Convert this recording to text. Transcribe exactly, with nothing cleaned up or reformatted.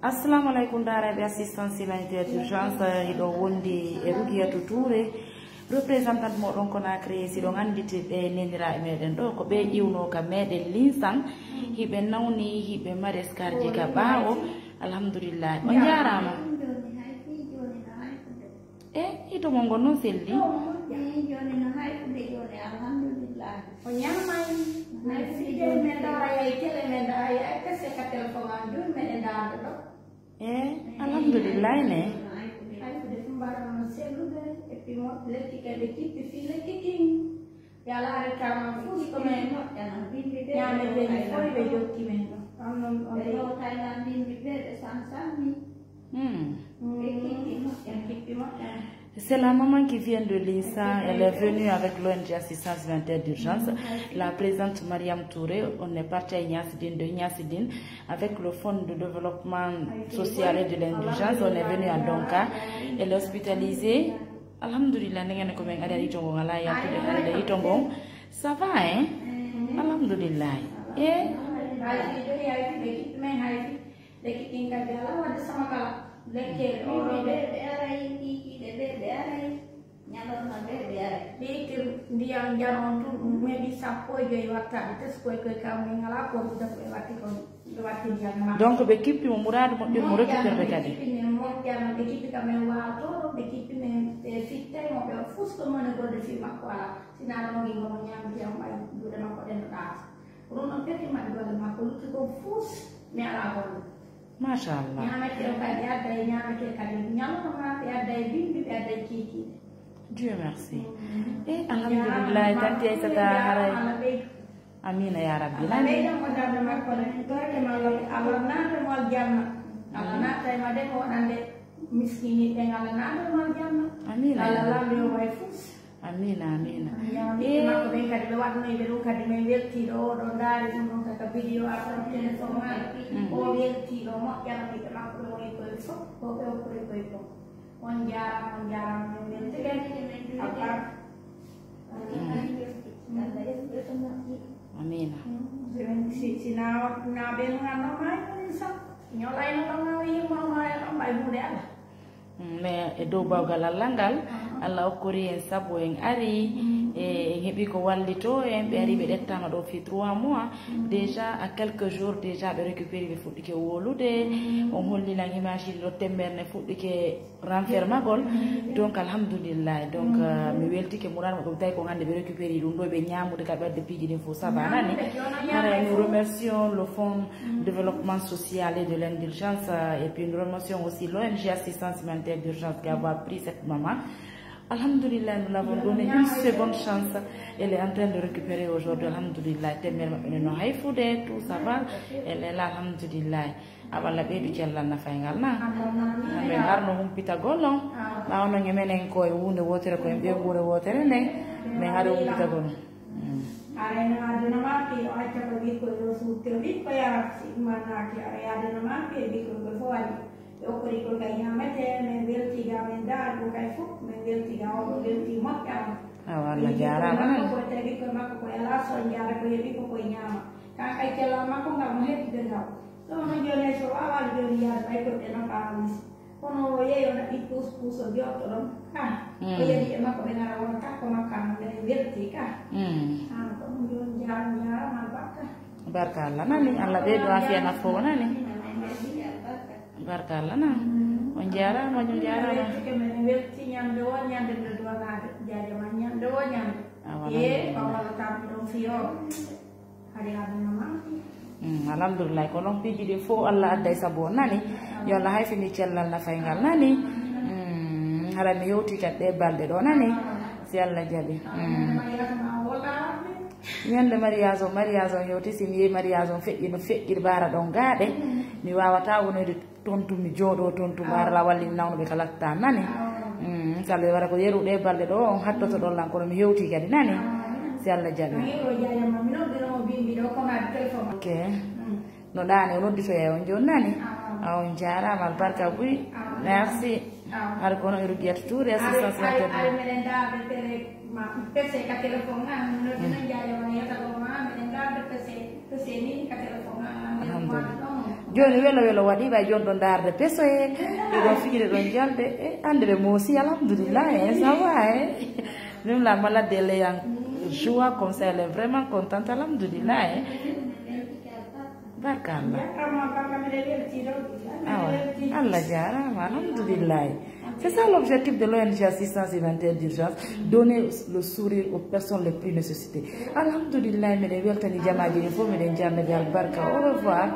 Assalamu alaikum, daaraaɓe assistance humanitaire d'urgence, eh, hiɗo wondi e Rugiyatou Touré, représentante moɗon Conakry. Si ɗon annditi ɓe neniraaɓe meɗen ɗo, ko ɓe iwno ka meɗen Linsan, hiɓe nawni, hiɓe mari escarji ka ɓaawo. Alhamdulillah, on jaaraama. E hito mon ngon non selli. Jooni no hay kude jooni, alhamdulillah. O ñaamay. Hay kude jooni men ɗaara e kele men ɗaara e kese ka téléphone an jooni meɗen ɗaara ɗo. E alhamdulillah ne. Hay kude fu mbaɗa no sellude, et puis mo lekki kay ɓe kitti fii lekki kin. Yala hay kama fu ko men moƴƴana bimbi ɓe. Ñaame ɓe ni foy ɓe jokki men ɗo. On non on ɗo kayna bimbi ɓe ɓe sansanni. Hmm. C'est la maman qui vient de Linsan, elle est venue avec l'O N G Assistance Humanitaire d'Urgence. La présidente Mariam Touré, on est parti à Ignacidine, de Ignacidine, avec le fonds de développement social et de l'indulgence, on est venu à Donka. Elle est hospitalisée. Alhamdulillah, ndegen ko men ari ari tongo ngala yaltude hande e tongo. Ça va, hein? Alhamdulillah. Eh? Lekki kin kadi alaa waɗde sama kala. Lekkee ɗo ɗo ɓe ɓe aray, kiikiiɗe ɓe ɓe aray, ñalorma ɓe ɓe aray. Liitir ndiyam njaron tun, ɗum heɓi sappo e joy wattaɓe, teskoy koy kam min alaa ko rudda ko ɓe watti kon, ɓe watti ndiyam ma. Donc ɓe kippi mo muraadu moƴƴo mo rekitirde kadi. Ɓe kippi men moƴƴano, ɓe kippi kam men waatoro, ɓe kippi men ɓe fittay mo, ɓe fus ko mone golde fii makko alaa. Sinaa ɗon ngi mo ñaami ndiyam ɓay juuɗe makko ɗen no ɗaata. Kono non feti maɓɓe golle makko lutti ko fus mi alaa golle. Machallah. Ñaamete o kadi adda e ñaamete kadi ñalorma ɓe adda e bimbi ɓe adda e kiikiiɗe. Dieu merci. E alhamdulillahi tanti Aysata haray. Amina ya rabbi. Alla ɓeydan mo darde makko ne torke mo. Alla naata mo aljanna. Alla naata e ma de ko waɗande miskiniiɓe. Alla naata mo aljanna. Amina ya rabbi. Alla laamɗo yo way fus. Amiina, amiina. Ɓiɓɓe makko ɓen kadi ɓe waɗnoyi ɓe ɗum kadi, min weltii ɗo, oɗo ndaari ɗum ɗon kaka vidéo à travers téléphone maa. O weltii ɗo moƴƴana ɓiɓɓe makko ɓe woni koye fof, ko ɓe okkori koye fof. On jaaraama, on jaaraama, min weltii kadi. Abba. Amiina. Si, si, si naa, naa ɓe nganno maa en sa, ñolayno ɗo maa yimma maa en ɗon ɓay huunde ala. Mm, mais e dow bawgal Allah ngal, Allah okkori en sabu en ari, e en heɓi ko wallitoo en, ɓe ari ɓe ɗettaama ɗo fii trois mois. Déjà, à quelques jours, déjà, ɓe récupéri, ɓe fuɗɗike wolude. On hollinan image ɗo temmere ne fuɗɗike renfermagol. Donc, alhamdulillah. Donc, euh, mi weltike muraad maɓɓe, tawi ko hannde ɓe récupéri ɗum ɗo, ɓe ñaamude ka ɓe wadde piiji ɗin fof, ça va, nani? Hara, nous remercions le fonds développement social et de l'indulgence, euh, et puis nous remercions aussi l'O N G Assistance Humanitaire d'Urgence d'avoir pris cette maman. Alhamdulillah, nous l'avons donné une seconde chance. Elle est en train de récupérer aujourd'hui. Alhamdulillah, temmere maɓɓe no hay fude, tout ça va. Elle est là, alhamdulillah. Awa Allah ɓeydu cellal nafaygal na. Amin. Ɓe ngarno humpitagol on. Ɓaawo non e menen ko e huunde wootere, ko en ɓe ɓure wootere nden. Ɓe ngari humpitagol on. Mm. Aray no aduna ma fi o acca ko ɓikkoy ɗo suutte o ɓikkoy ara si ɗumannaaki aray aduna ma fi e ɓikkoy koy fof waɗi ɓe okkori koy kay ñaamete men weltiga men daari ko kay fof men weltiga o ɗo welti moƴƴa on. Awa Allah jaaraama non. Ko tawi ɓikkoy makko koy alaa son jaara ko yeɓi ko koy ñaama kan kay cellal makko ngal mo heɓtude ngal. Ɗon no jooni so waawaali jooni yaade ɓay koyɗe no kaalis. Kono o yeeyi o naɓi puus puus o jooɗo ɗon. Ah, o yeeyi e makko ɓe ngara wona takko makko an ɓe welti ka. Ah, kono jooni jaaraama jaaraama albarka. Barka Allah nani, Allah ɓeydo afiya nafo o nani. Barka Allah na. On jaaraama, on jaaraama. Welti ke men welti ñande o ñande nde duwanaade. Jaajama ñande o ñande. Awa, alhamdulillah. Bawala tammi ɗon fiyo. Mm, alhamdulillah, ko non piiji ɗin fof Allah adday sabu on nani. Yo Allah hayfini cellal nafay ngal nani. Mm, hara mi hewti kadi ɗe balɗe ɗo nani. Si Allah jaɓi. Mm. Ñande mariage o, mariage o hewti, si mi yehi mariage o feƴƴi no feƴƴiri bara ɗon gaaɗe. Mi wawata wonoyde Ton tun mi jooɗo ton tun, ɓaara lawal ɗin nawno ɓe kala tan nani. Mm, si Allah wara ko yeru ɗe balɗe ɗo, on hattoto ɗon lan, kono mi hewti kadi nani. Si Allah jaɓi. Ok. No ɗaani, o nodditoya on jooni nani. A on jaaraama, albarka buy. Merci. Har kono e Rugiyatou Touré, assistance maternelle. Alhamdulillah. Jooni welo welo waɗi, ɓay jon ɗon ndaarde peso e, ɗi ɗon fijire ɗon jalde, e, hande ɓe moosi, alhamdulillah, e, ça va, e. Même la malade, elle est en joie comme ça, elle est vraiment contente, alhamdulillah, e. Barka Allah. Awa, Allah jaaraama, alhamdulillah. C'est ça l'objectif de l'O N G Assistance Humanitaire d'Urgence, donner le sourire aux personnes les plus nécessitées. Alhamdulillah, miɗen weltani jamaaji ɗin fof, miɗen jarna ɓe albarka. Au revoir.